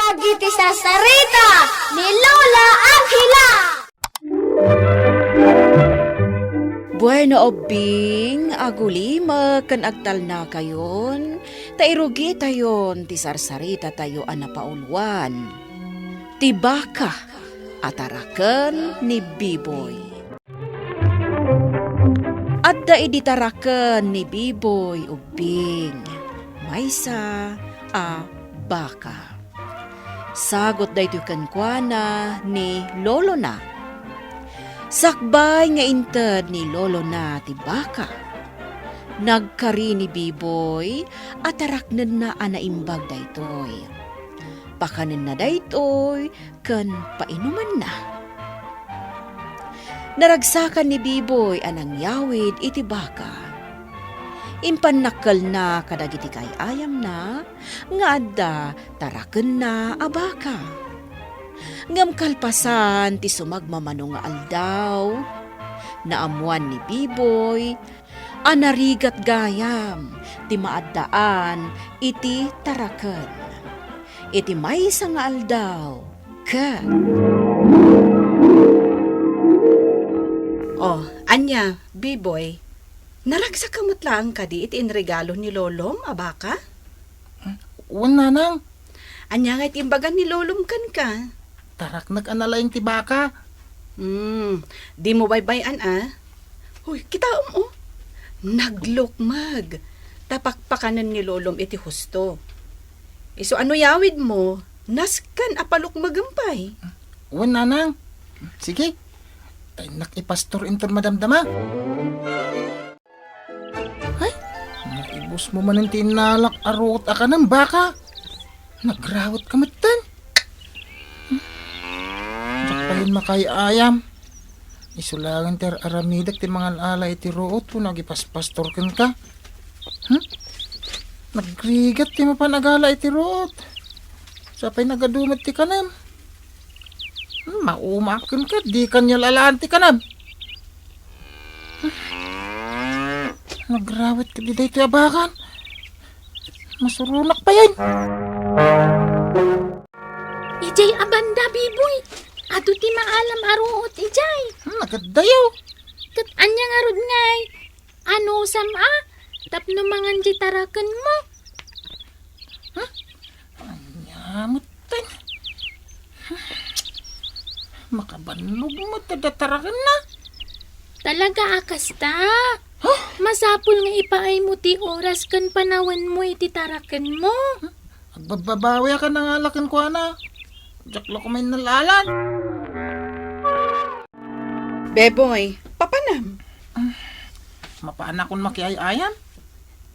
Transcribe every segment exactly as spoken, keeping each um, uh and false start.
Dagiti sarsarita ni Lola Angela. Bueno, ubbing, agulimek ken agtalnakayon, ta irugitayon ti sarsarita tayo a napauluan, ti baka a taraken ni Biboy. Adda idi taraken ni Biboy ubbing, maysa a baka. Sagut daytoy kenkuana ni lolona. Sakbay nga inted ni lolona ti baka, nagkari ni Biboy a taraknenna a naimbag daytoy. Pakanenna daytoy ken painumanna. Naragsakan ni Biboy a nangyawid iti baka. Impannakkelna kadagiti kay-ayamna nga adda tarakenna a baka. Ngem kalpasan ti sumagmamano nga aldaw, naammuan ni Biboy a narigat gayam ti maaddaan iti taraken. Iti maysa nga aldaw, ket Oh, ania, Biboy? Naragsakka met laeng kadi iti inregalo ni Lolom a baka? Wen, nanang. Ania ngay ti imbagan ni Lolom kenka? Taraknek a nalaing ti baka. Hmm, dimo baybay-an a? Hoy, kitaem, oh. Naglukmeg. Ta pakpakanen ni Lolom iti husto. Isu a no yawidmo, nasken a palukmegem pay. Wen, nanang. Sige. Ta innak ipastor inton madamdama. Ay, naibusmo manen ti innalak a ruot a kanem, baka. Nagrawetka metten. Diak payen makaay-ayam. Isu laeng ti ar-aramidek ti mangal-ala iti ruot wenno agipaspastor kenka. Hmm? Nagrigat ti mapan agala iti ruot. Sa pay nagadu met ti kanem. Hmm, maumaak kenka, dika yal-alaan ti kanem. Nagrawet kadi daytoy a bakan. Masuronak payen. Idiay a banda, Biboy. Adu ti maalam a ruot idiay. Hmm, nagadayo. Ket ania ngarud ngay? Anusam a? Tapno mangan diay tarakenmo. Hmm? Ania metten? Makabannog met adda tarakenna. Talaga a kasta? Huh? Masapul nga ipaaymo ti oras ken panawenmo iti tarakenmo. Agbabbabawi a kan nangala kenkuana. Diak la koma innal-alan. Beboy, papanam? Mapanakon makiay-ayam?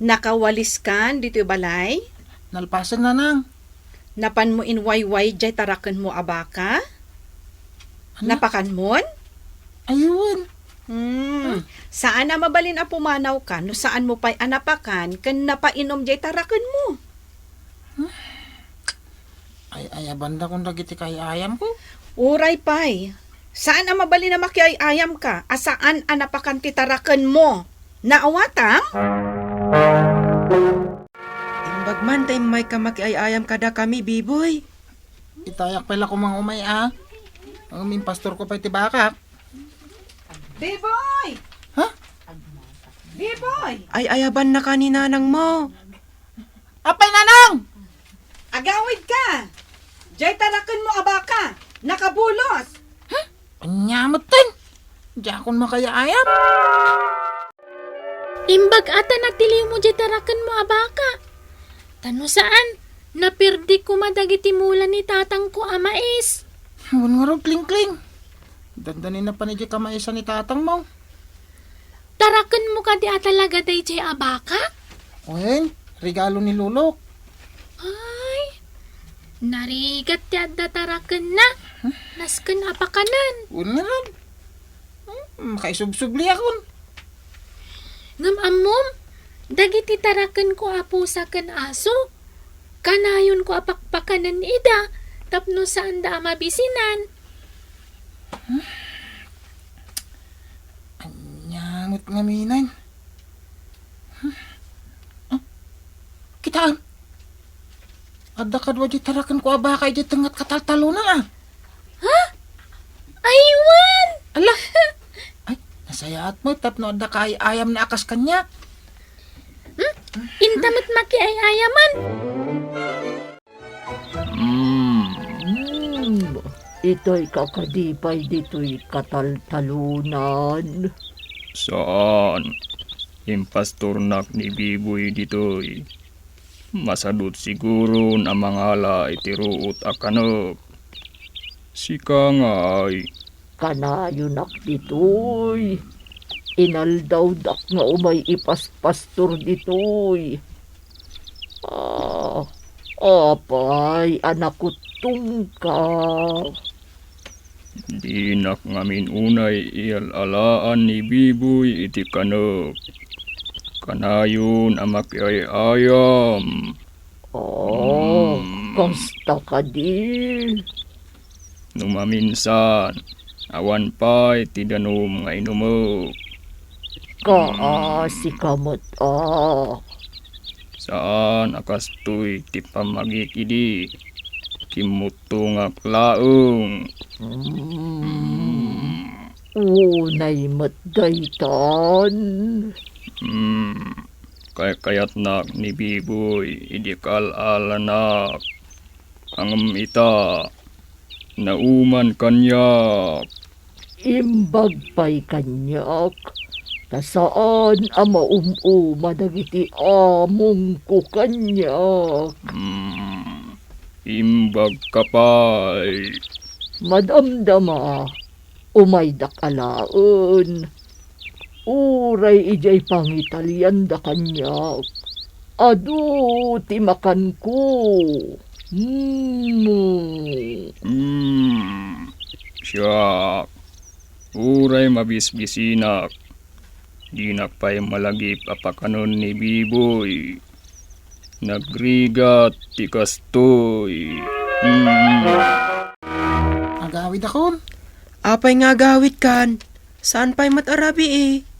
Nakawaliskan ditoy balay? Nalpasen, nanang. Napanmo inwayway diay tarakenmo a baka? Ano? Napakanmon? Aywan. Hmm. Saan a mabalin a pumanawka no saanmo pay a napakan ken napainom diay tarakenmo. Ay-ayabandakon dagiti kay-ayamko. Uray pay, saan a mabalin a makiay-ayamka a saan a napakan ti tarakenmo. Naawatam? Imbag man ta immayka makiay-ayam kadakami, Biboy. Itayak pay la koma nga umay a. Ngem impastorko pay ti bakak. Biboy! Ha? Biboy! Ay-ayabanna ka ni nanangmo. Apay, nanang! Agawidka! Diay tarakenmo a baka, nakabulos! Ania metten? Diakon makaay-ayam. Imbag a ta natiliwmo diay tarakenmo a baka. Ta no saan, naperdi koma dagiti mula ni tatangko a mais. Wen ngarud, Klingkling. Dandanin na pan idiay kamaisan ni tatangmo. Tarakenmo kadi a talaga daydiay a baka? Wen, regalo ni Lolok. Ay, narigat ti adda tarakenna. Nasken a pakanen. Wen ngarud. Hmm, makaisubsubliakon. Ngem ammom, dagiti tarakenko a pusa ken aso, kanayonko a pakpakanen ida tapno saanda a mabisinan. Ania met ngamin? Ah, kitaem. Adda kadua diay tarakenko a baka idiay tengnga ti kataltalona, a. Ha? Aywan! Ala! Ay, nasayaat met tapno adda kaay-ayamna a kas kaniak. Hmm? Inta met makiay-ayaman. Mm. Mm. Itoy kakadi pay ditoy kataltalonan. Saan. Impastornak ni Biboy ditoy. Masadut siguron a mangala iti ruot a kanek. Sika ngay. Kanayonak ditoy. Inaldawdak nga umay ipaspastor ditoy. Ah, apay a nakuttongka? Dinak ngamin unay ial-alaan ni Biboy iti kanek. Kanayon a makiay-ayam. Oh, mm. Kasta kadi? No maminsan, awan pay ti danum nga inumek. Kaasi ka met, a. Saan a kastoy ti pammagik idi. Kimmuttongak laeng. Mm. Unay met daytan. Mm. Kaykayatnak ni Biboy idi kaal-alanak. Ngem ita, nauman kaniak. Imbag pay kaniak, ta saan a maum-uma dagiti amongko kaniak. Mm, imbagka pay. Madamdama, umaydak alaen. Uray idiay pangitalianda kaniak, adu ti makanko. Mm. Mm, siak, uray mabisbisinak, dinak pay malagip a pakanen ni Biboy. Nagrigat ti kastoy. Mm. Agawidakon. Apay nga agawidkan? Saan pay met a rabii?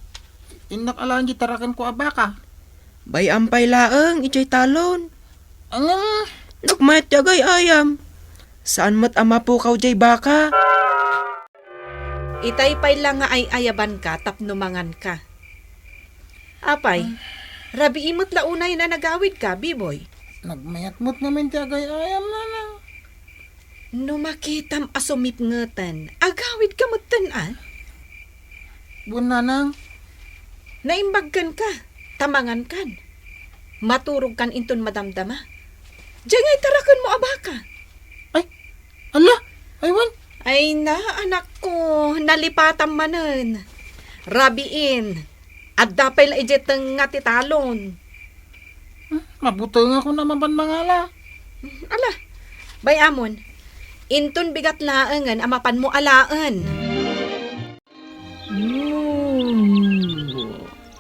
Innak alaen diay tarakenko a baka. Bay-am pay laeng idiay talon. Angam. Nagmayat ti agay-ayam. Saan met a mapukaw diay baka? Itay pay la nga ay-ayabanka tapno manganka. Apay, ah, rabii met la unay a nagawidka, Biboy? Nagmayat met ngamin ti agay-ayam, nanang. No makitam a sumipngeten, agawidka metten, a? Wen, nanang. Naimbag kenka, ta mangankan. Maturogkan inton madamdama. Diay ngay tarakenmo a baka. Ay, ala, ay wen. Ay na, anakko, nalipatam manen. Rabiin, adda pay la idiay tengnga ti talon. Hmm, mabutengakon a mapan mangala. Ala, bay-amon, inton bigat laengen a mapanmo alaen. Hmm,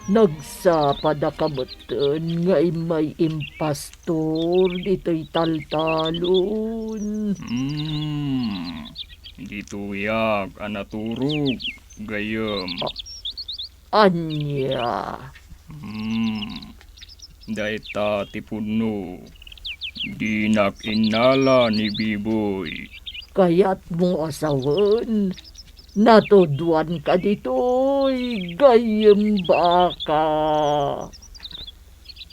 nagsapadaka metten nga immay impastor ditoy taltalon. Hmm, ditoyak a naturog, gayyem. A-, ania? Hmm, dayta ti pudno. Dinak innala ni Biboy. Kayatmo a sawen? Natudoanka ditoy, gayyem baka.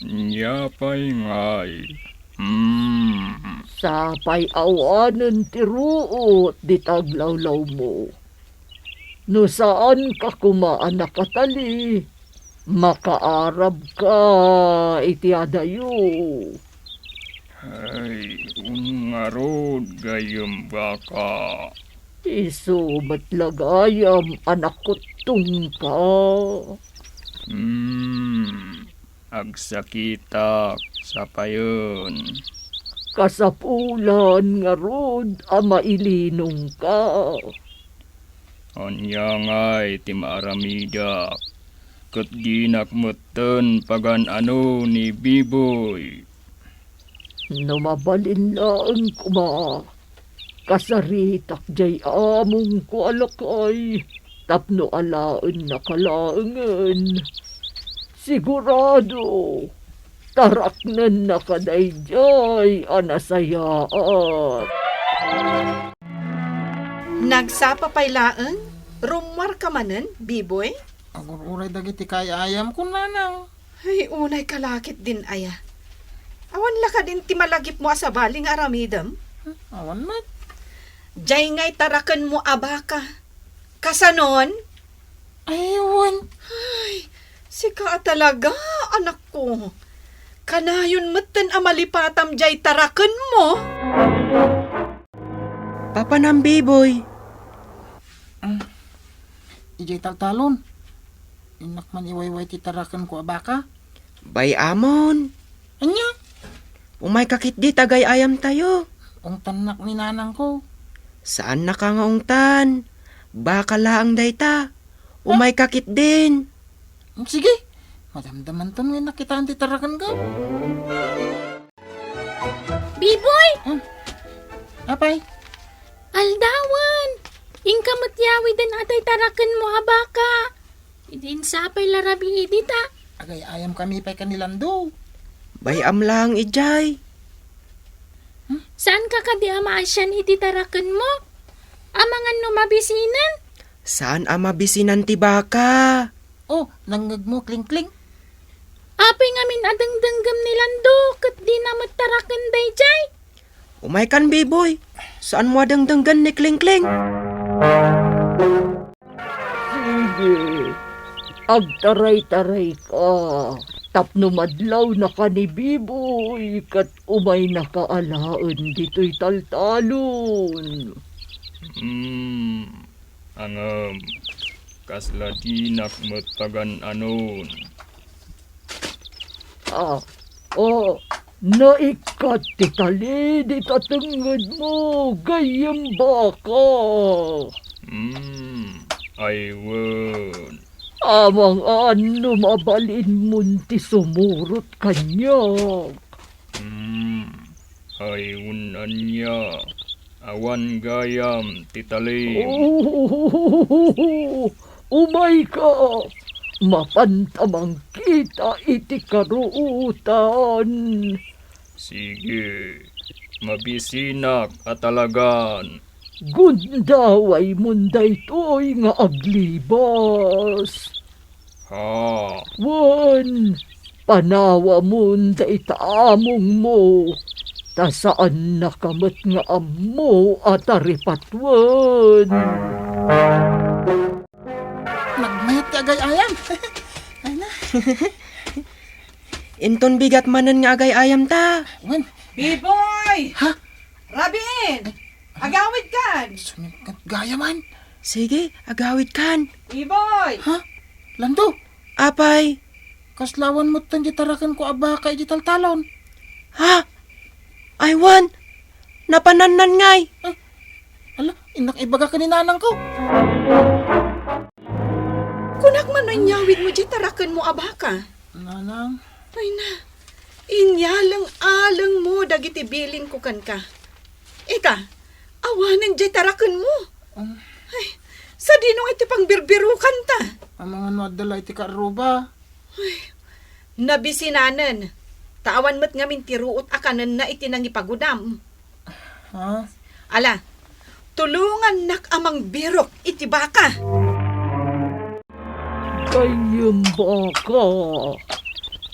Nia pay ngay? Hmm. Sapay awanen ti ruot dita aglawlawmo. No saanka koma a nakatali, makaarabka iti adayo. Ay, un ngarud, gayyem baka. Isu met la gayam a nakuttongka. Hmm, agsakitak, sapayen. Kasapulan ngarud a mailinongka. Ania ngay ti maaramidak, ket dinak metten pagan-ano ni Biboy. No mabalin laeng koma, kasaritak diay amongko a lakay tapno alaennaka laengen. Sigurado, taraknennaka daydiay a nasayaat. Nagsapa pay laeng, rummuarka manen, Biboy? Agur-uray dagiti kaay-ayamko, nanang. Ay, unay ka la ketdin aya. Awan la kadin ti malagipmo a sabali nga aramidem? Hmm, awan met. Diay ngay tarakenmo a baka. Kasanon? Ay, wen. Ay, sika a talaga, anakko. Kanayon metten a malipatam diay tarakenmo. Papanam, Biboy? Mm. Idiay taltalon. Innak man iwayway ti tarakenko a baka. Bay-amon. Ania? Umayka ketdi ta agay-ayamtayo. Ungtannak ni nanangko. Saannaka nga ungtan. Baka laeng dayta. Umayka ketdin. Sige. Madamdamanton nga innak kitaen ti tarakenko. Biboy! Hmm. Apay? Aldawen! Inka met yawiden atay tarakenmo a baka. Idi insapay la rabii dita. Agay-ayamkami pay ken ni Lando. Bay-am laeng idiay. Hmm? Saanka kadi a maasian iti tarakenmo? Amangan no mabisinan? Saan a mabisinan ti baka? Oh, nangngegmo, Klingkling? Apay ngamin a dengdenggem ni Lando ket dina met taraken daydiay? Umaykan, Biboy. Saanmo a dengdenggen ni Klingkling? Sige, agtaray-tarayka tapno madlawnaka ni Biboy ket umaynaka alaen ditoy taltalon. Hmm. Ngem, kasla dinak met pagan-anon. Ah, oh, naikkat ti tali dita tengngedmo, gayyem baka. Hmm, ay wen. Amangan no mabalinmon ti sumurot kaniak. Hmm, ay wen ania, awan gayam ti talim. Oh, umayka, mapanta mangkita iti karuotan. Sige, mabisinak a talagan. Gundaway mon daytoy nga aglibas. Ha? Wen, panawa mon dayta amongmo, ta saannaka met nga ammo a taripatwen. Nagmayat ti agay-ayam. Ay na. Inton bigat manen nga agay-ayam ta. Wen. Biboy! Ha? Rabiin! Agawidkan! Sumingkat gaya man. Sige, agawidkan. Biboy! Ha? Lando? Apay? Kasla awan metten di tarakenko a baka iti taltalon. Ha? Ay wen, napanannan ngay. Ah, ala, innak ibaga ken ni nanangko. Kunak man no inyawidmo di tarakenmo a baka. Nanang. Ay na, inyaleng-alengmo dagiti bilinko kenka. Ita, awanen diay tarakenmo. Um. Ay, sadino nga iti pangbirbirokanta? Amangan no adda la iti karruba. Ay, nabisinanen. Ta awan met ngamin ti ruot a kanenna iti nangipagudam. Ha? Ala, tulongannak a mangbirok iti baka. Gayyem baka,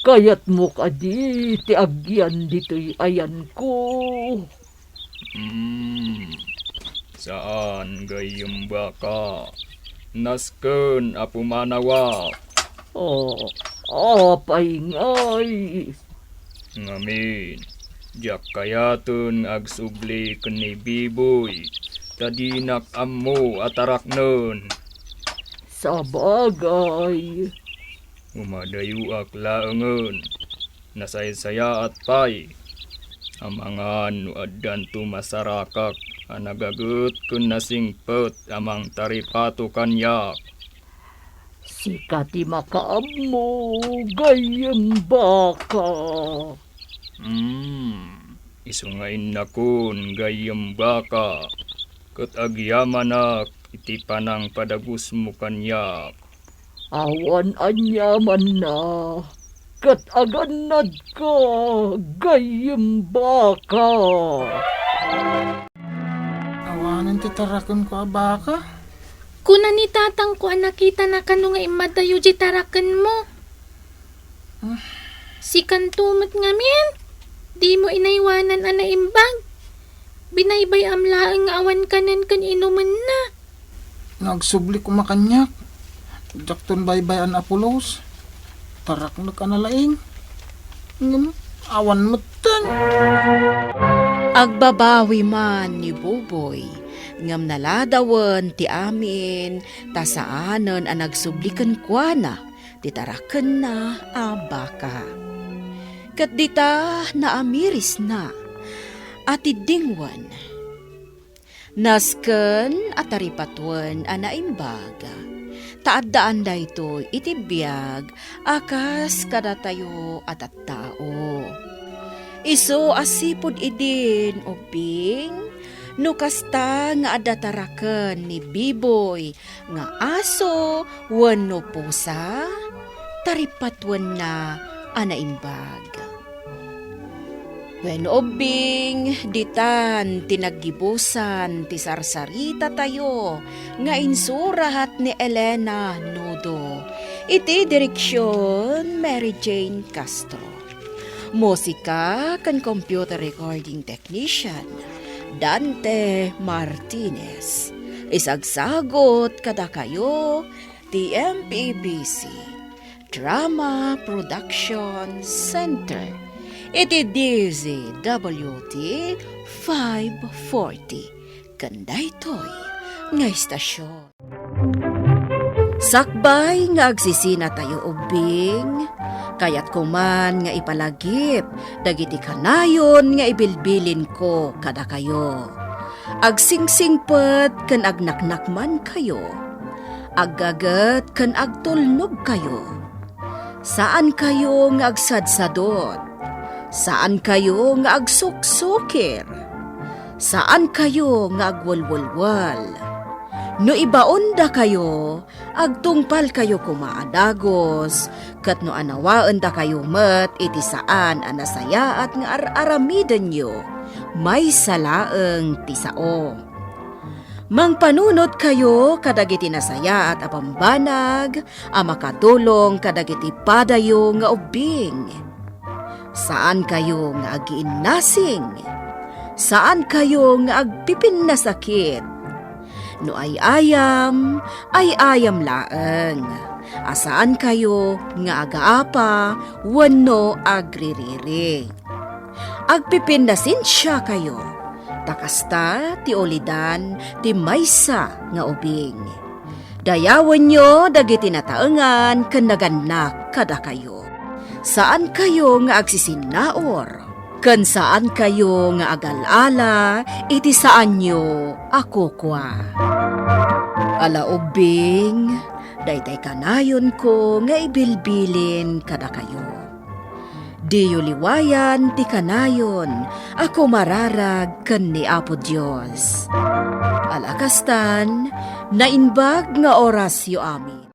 kayatmo kadi ti agyan ditoy ayanko? Hmm, saan, gayyem baka. Nasken a pumanawak. Oh, apay ngay? Ngamin, diak kayaten nga agsubli ken ni Biboy, ta dinak ammo a taraknen. Sabagay. Umadayoak laengen. Nasaysayaat pay. Amangan no addanto masarakak a nagaget ken nasingpet a mangtaripato kaniak. Sika ti makaammo, gayyem baka. Hmm, isu nga innakon, gayyem baka, ket agyamanak iti panangpadagusmo kaniak. Awan aniamanna, ket agannadka, gayyem baka. Awanen ti tarakenko a baka? Kuna ni tatangko a nakitana kano nga immadayo di tarakenmo. Ah. Sikanto met ngamin, dimo inaywanan a naimbag. Binaybay-am laeng nga awan kanen ken inumenna. Nagsubli koma kaniak. Diakton baybay-an a pulos. Taraknek a nalaing. Ngem awan metten. Agbabawi man ni Buboy, ngem naladawen ti amin ta saanen a nagsubli kenkuana ti tarakenna a baka. Ket dita naamirisna a tiddingwen. Nasken a taripatoen a naimbag, ta addaan daytoy iti biag a kas kadatayo a tattao. Isu a sipud idin ubbing, no kasta nga adda taraken ni Biboy nga aso wenno pusa, taripatoenna a naimbag. Wen ubbing, ditan ti naggibusan ti sarsaritatayo nga insuraat ni Elena Nudo. Iti direksion, Mary Jane Castro. Musika ken computer recording technician, Dante Martinez. Isagsagot kadakayo ti M P B C Drama Production Center iti D Z W T five forty ken daytoy nga istasyon. Sakbay nga agsisinatayo ubbing, kayatko man nga ipalagip dagiti kanayon nga ibilbilinko kadakayo. Agsingsingpet ken agnaknakmankayo. Aggaget ken agtulnogkayo. Saankayo nga agsadsadot. Saankayo nga agsuksukir. Saankayo nga agwelwelwel. No ibaondakayo, agtungpalkayo koma a dagus, ket no anawaendakayo met iti saan a nasayaat nga ar-aramidenyo, maysa laeng ti sao. Mangpanunotkayo kadagiti nasayaat a bambanag a makatulong kadagiti padayo nga ubbing. Saankayo nga agiinnasing. Saankayo nga agpipinnasakit. No ay-ayam, ay-ayam laeng. A saankayo nga agaapa wenno agririri. Agpipinnasensiakayo, ta kasta ti ulidan ti maysa nga ubing. Dayawenyo dagiti nataengan ken nagannak kadakayo. Saankayo nga agsisinnaur, ken saankayo nga agal-ala iti saanyo a kukua. Ala ubbing, daytay kanayonko nga ibilbilin kadakayo. Diyo liwayan ti kanayon a kumararag ken ni Apo Dios. Ala kastan, naimbag nga orasyo amin.